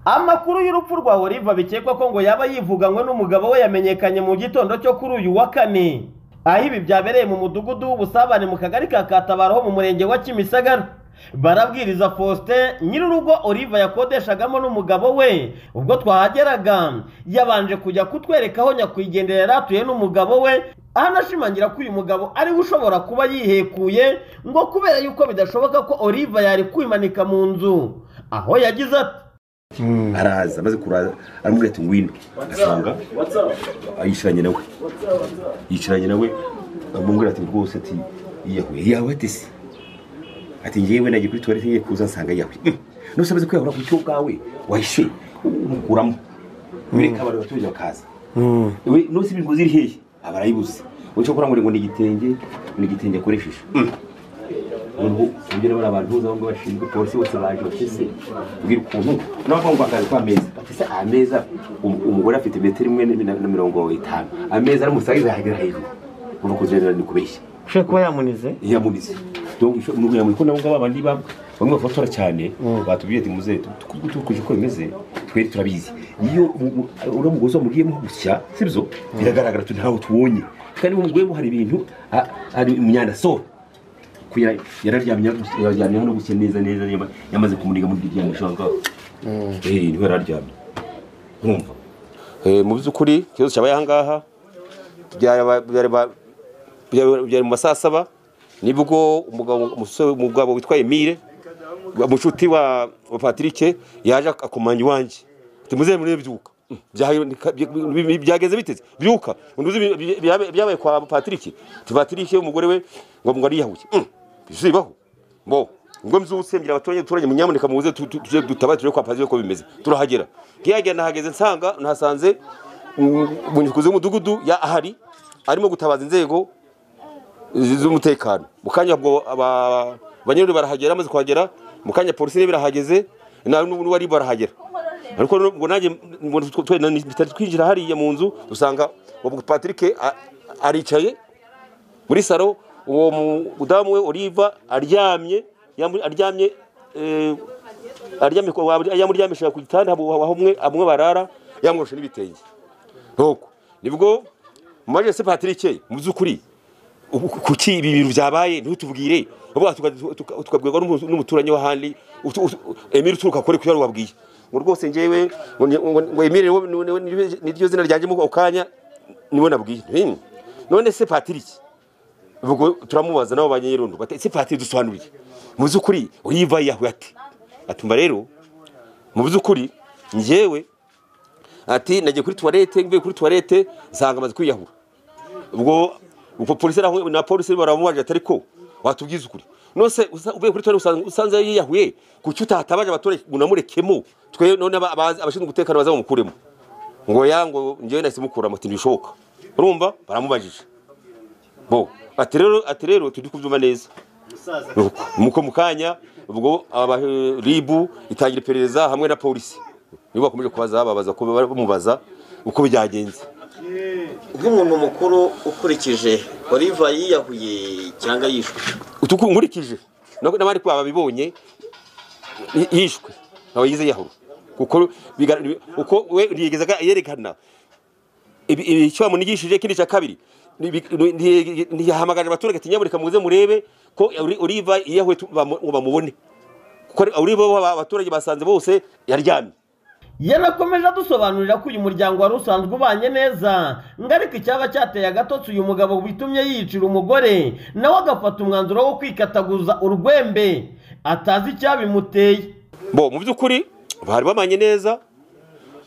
Amakuru y'urupfu rwa Oliva bikekwa ko ngo yaba yivuganywe n'umugabo we yamenyekanye mu gitondo cyo kuri uyu wa kane, aho ibi byabereye mu mudugudu w'Ubusabane mu kagari ka Katabaro ho mu murenge wa Kimisagara. Barabwiriza Faustin nyir'urugo Oliva yakodeshagamo n'umugabo we, ubwo twahageraga yabanje kujya kutwereka aho nyakwigendera yari atuye n'umugabo we, ahanashimangira ko uyu mugabo ariwe ushobora kuba yihekuye ngo kubera yuko bidashoboka ko Oliva yari kwimanika mu nzu. Aho yagize ati araza amaze kuraza aramubwira ati ngwino, asanga yicaranye nawe, yicaranye nawe amubwira ati rwose ati yiyahuye, yiyahuye ati se ati ngewe nagiye kuri toilette ngiye kuza nsanga yiyahuye. Nose amaze kwiyahura ku cyo bwawe wahise umukuramo bireka abantu abaturage bakaza we nose ibintu ziri hehe aba arayibuze ucyo kora ngo ni igitenge, ni igitenge akoresheje. Noneho uburyo bari abantu uza ngo bashinzwe polisi bose baje bafise ubwira ukuntu nabo ngo akazi kwa meza bafise ameza, umugore afite metero 1.50 ameza aramusagiza yagera hejuru ngo kuzerera ni kubeshya ushaka kuba yamunize yamunize. Donc nuko yamunize ko nabo ngaba abandi bamwe bafotora cyane batubwiye ati muze tukuje uko bimeze twere turabizi iyo uri mugozi mugiyemo gusya sibyo biragaragara tu ntaho tubonye kandi mu hari ibintu hari imyanda so yararyamye yaryamye hano gusa neza neza yamaze kumuniga muri ryamye shanga niho yararyamye urumva. Mu by'ukuri ikibazo cyabaye aha ngaha byari mu masaha 7 nibwo umugabo witwa Emile mushuti wa Patrick yaje akomanya iwanjye ati muze muri byuka byageze biteze byuka unduzi byabaye kwa Patrick ati Patrick umugore we ngo ariyahuye bizibaho bo ngo mzutse ngira abaturage munyamuneka muze tuje dutabaye tuje kwa Patrick ko bimeze. Turahagera nkiyagera nahageze nsanga nahasanze umuyobozi w'umudugudu ya ahari arimo gutabaza inzego z'umutekano. Mukanya ubwo abanyarwanda barahagera amaze kuhagera mukanya polisi ne birahageze n'uwari barahagera ariko ngo nanjye bitari twinjira hariya mu nzu usanga ubwo Patrick aricaye muri salo, uwo mudamu we Oliva aryamye aryamye aryamye yamuryamishije ku gitanda aho umwe barara yamwoshe n'ibitenge. Nuko nibwo maje se Patrick mu by'ukuri kuki ibi bintu byabaye ntutubwire ubwo tukabwirwa n'umuturanyi w'ahandi Emile uturuka kure kuyo wabwiye ngo rwose ngewe ngo Emile niryo zina ryanjye mu kanya niwe nabwiye. None se Patrick ubwo turamubaza nabo banyerondo bati se Patrick dusobanuriye mu by'ukuri Oliva yahuye ati atumva rero mu by'ukuri ngewe ati nagiye kuri toilette mvuye kuri toilette nsanga amaze kwiyahura. Ubwo polisi na polisi baramubaje atari ko watubwiza ukuri nose uvuye kuri toilette usanze yiyahuye kuki utatabaje abaturage munamurekemo twe none abashinzwe umutekano bazamukuremo ngo ya ngo ngewe nahise mukura muti ntibishoboka. Urumva baramubajije bo ati rero turi kubyumva neza muko mukanya ubwo ribu itangira iperereza hamwe na polisi nibo bakomeje kubaza babaza ko bamubaza uko byagenze. Nk'umuntu mukuru ukurikije Oliva yiyahuye cyangwa yishwe nkurikije n'abari kwa babibonye yishwe nawe yize yahura kuko uko we ntiyigezaga yerekana icyo bamunigishije kindi cya kabiri ntiyahamagaje abaturage ati nyabureka muze murebe ko Oliva yiyahuye ngo bamubone kuko Oliva abaturage basanze bose yaryamye. Yanakomeje adusobanurira ko uyu muryango wari usanzwe ubanye neza ngo ariko icyaba cyateye agatotsi uyu mugabo bitumye yicira umugore nawe agafata umwanzuro wo kwikataguza urwembe atazi icyabimuteye. Bo mu by'ukuri bari babanye neza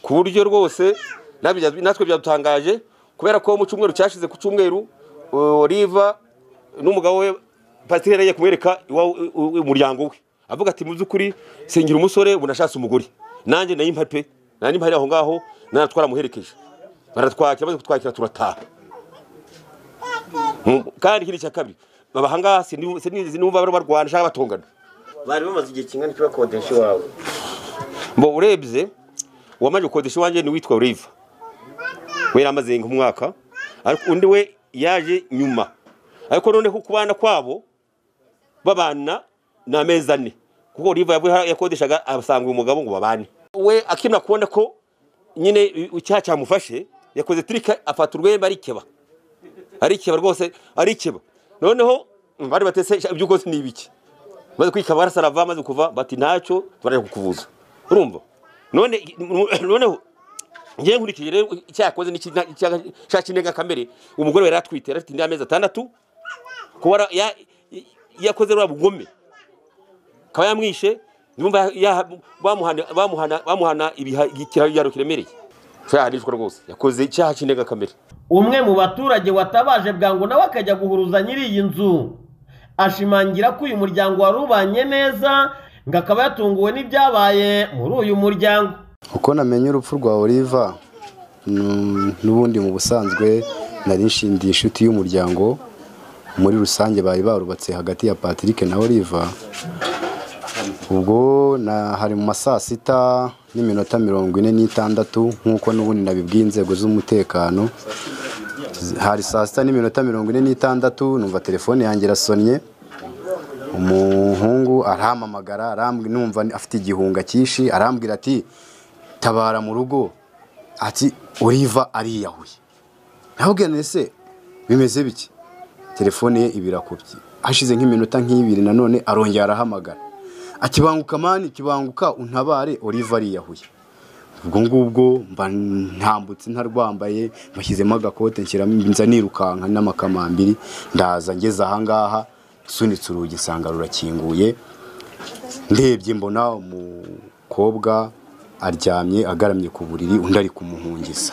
ku buryo rwose natwe byadutangaje kubera ko mu cyumweru cyashize ku cyumweru Oliva n'umugabo we Patrick yari kumwereka umuryango we avuga ati mu by'ukuri singira umusore ubu nashatse umugore nanjye nayo mpari pe nani mpari aho ngaho natwara muherekeje baratwakira baze kutwakira turataha. Kandi ikindi cya kabiri baba hangaha sinzi numva barwana shaka batongana bari bamaze igihe kingana iki bakodesha iwawe. Mbo urebye uwamaze gukodesha iwanjye ni witwa Oliva we yaramaze nk'umwaka ariko undi we yaje nyuma ariko noneho kubana kwabo babana n'amezi 4 kuko Oliva yakodeshaga abasanga umugabo ngo babane. We akimara kubona ko nyine icyaha cyamufashe, yakoze trick, afata urwembe arikeba, arikeba rwose, arikeba. Noneho bari batese ibyo ukoze ni ibiki? Maze kwikaba arasarava, maze kuva bati ntacyo, baraje kukuvuza. Urumva none noneho ngiye nkurikije rero icyaha yakoze ni icyaha cy'indengakamere. Umugore we yari atwite, yari afite indi y'amezi 6. Kuba yakoze ruriya bugome akaba yamwishe, numva bamuhana igihano kiremereye, cyahanishwa rwose. Yakoze icyaha cy'indengakamere. Umwe mu baturage watabaje bwangu nawe akajya guhuruza nyiri iyi nzu ashimangira ko uyu muryango wari ubanye neza, ngo akaba yatunguwe n'ibyabaye muri uyu muryango. Uko namenye urupfu rwa Oliva, n'ubundi mu busanzwe nari nshindiye inshuti y'umuryango muri rusange, bari barubatse hagati ya Patrick na Oliva. Ubwo na hari mu masaa 6:46, nk'uko n'ubundi nabibwiye inzego z'umutekano. Hari saa 6:46, numva telefone yanjye irasonnye, umuhungu arampamagara, arambwira, numva afite igihunga cyinshi, arambwira ati tabara mu rugo, ati Oliva ariyahuye. Nababwira nti ese bimeze biki? Telefone ye ibirakubye. Hashize nk'iminota nk'ibiri nanone arongera arahamagara, ati banguka mani, kibanguka untabare, Oliva ariyahuye. Ubwo ngubwo mba ntambutse ntarwambaye, mbashyizemo agakote, nshyiramo, nza nirukanka n'amakamambiri, ndaza ngeze ahangaha nsunitse urugi nsanga rurakinguye. Ndebye mbona umukobwa aryamye agaramye ku buriri, undi ari kumuhungiza.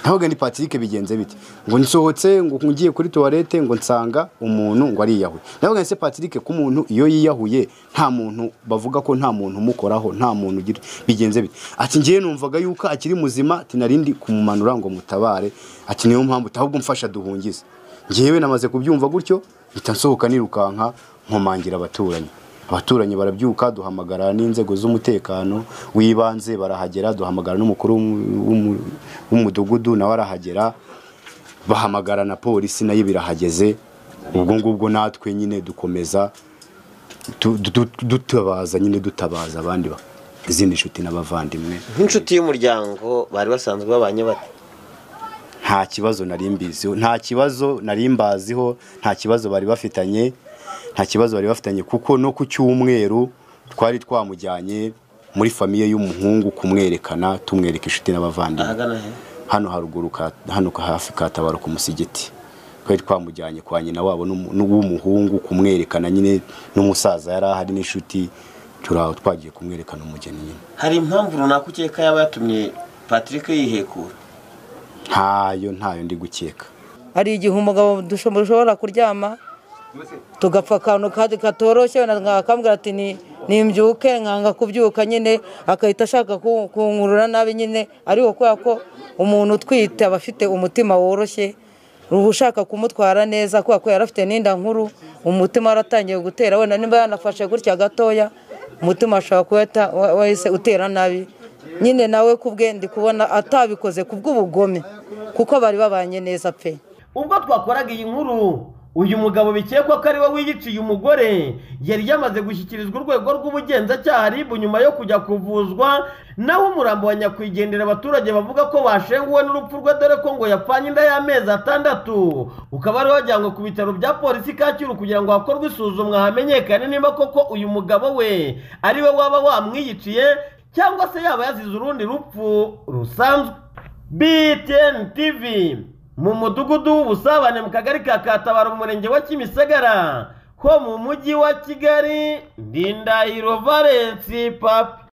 Ntabwo ni Patrick, bigenze bite? Ngo nsohotse ngo ngiye kuri toilette ngo nsanga umuntu ngo ariyahuye. Ntabwo se Patrick, ko umuntu iyo yiyahuye nta muntu bavuga ko nta muntu umukoraho, nta muntu ugira, bigenze bite? Ati ngiye numvaga yuko akiri muzima, ati narindi kumumanura ngo mutabare, ati niyo mpamvu ahubwo mfasha duhungize. Ngiyewe namaze kubyumva gutyo mpita nsohoka nirukanka nkomangira abaturanyi. Abaturanyi barabyuka, duhamagara n'inzego z'umutekano w'ibanze barahagera, duhamagara n'umukuru w'umudugudu nawe arahagera, bahamagara na polisi nayo birahageze. Ubwo ngubwo natwe nyine dukomeza dutabaza nyine, dutabaza abandi izindi nshuti n'abavandimwe. Nk'inshuti y'umuryango bari basanzwe babanye bate? Nta kibazo nari mbiziho, nta kibazo nari mbaziho, nta kibazo bari bafitanye, nta kibazo bari bafitanye, kuko no ku cyumweru twari twamujyanye muri famille y'umuhungu kumwerekana, tumwereka inshuti n'abavandimwe hano haruguru, hano hafi Katabaro ku musigiti. Twari twamujyanye kwa nyina wabo n'uw'umuhungu kumwerekana nyine, n'umusaza yari ahari n'inshuti, turaho twagiye kumwerekana umugeni nyine. Hari impamvu runaka ukeka yaba yatumye Patrick yihekura? Ntayo ndi gukeka. Hari igihe umugabo dushobora kuryama tugapfa akantu katoroshye, akambwira ati nimbyuke, nkanga kubyuka nyine, akahita ashaka kunkurura nabi nyine. Ariko kubera ko umuntu utwite aba afite umutima woroshye, uba ushaka kumutwara neza, kubera ko yari afite n'inda nkuru, umutima waratangiye gutera, wenda nimba yanafashe gutya gatoya umutima ashobora kuba wahise utera nabi nyine. Nawe kubwe ndi kubona atabikoze kubw'ubugome, kuko bari babanye neza pe. Ubwo twakoraga iyi nkuru, uyu mugabo bikekwa ko ari we wiyiciye umugore yari yamaze gushyikirizwa urwego rw'ubugenzacyaha RIB nyuma yo kujya kuvuzwa. Naho umurambo wa nyakwigendera abaturage bavuga ko bashenguwe n'urupfu rwe, dore ko ngo yapfanye inda y'amezi 6, ukaba wari wajyanywe ku bitaro bya polisi Kacyiru kugira ngo hakorwe isuzumwa hamenyekane niba koko uyu mugabo we ari we waba wamwiyiciye cyangwa se yaba yazize urundi rupfu rusanzwe. BTN TV mu mudugudu w'ubusabane mu kagari ka Katabaro mu murenge wa Kimisagara ho mu mujyi wa Kigali, Ndindahiro Valence Papi.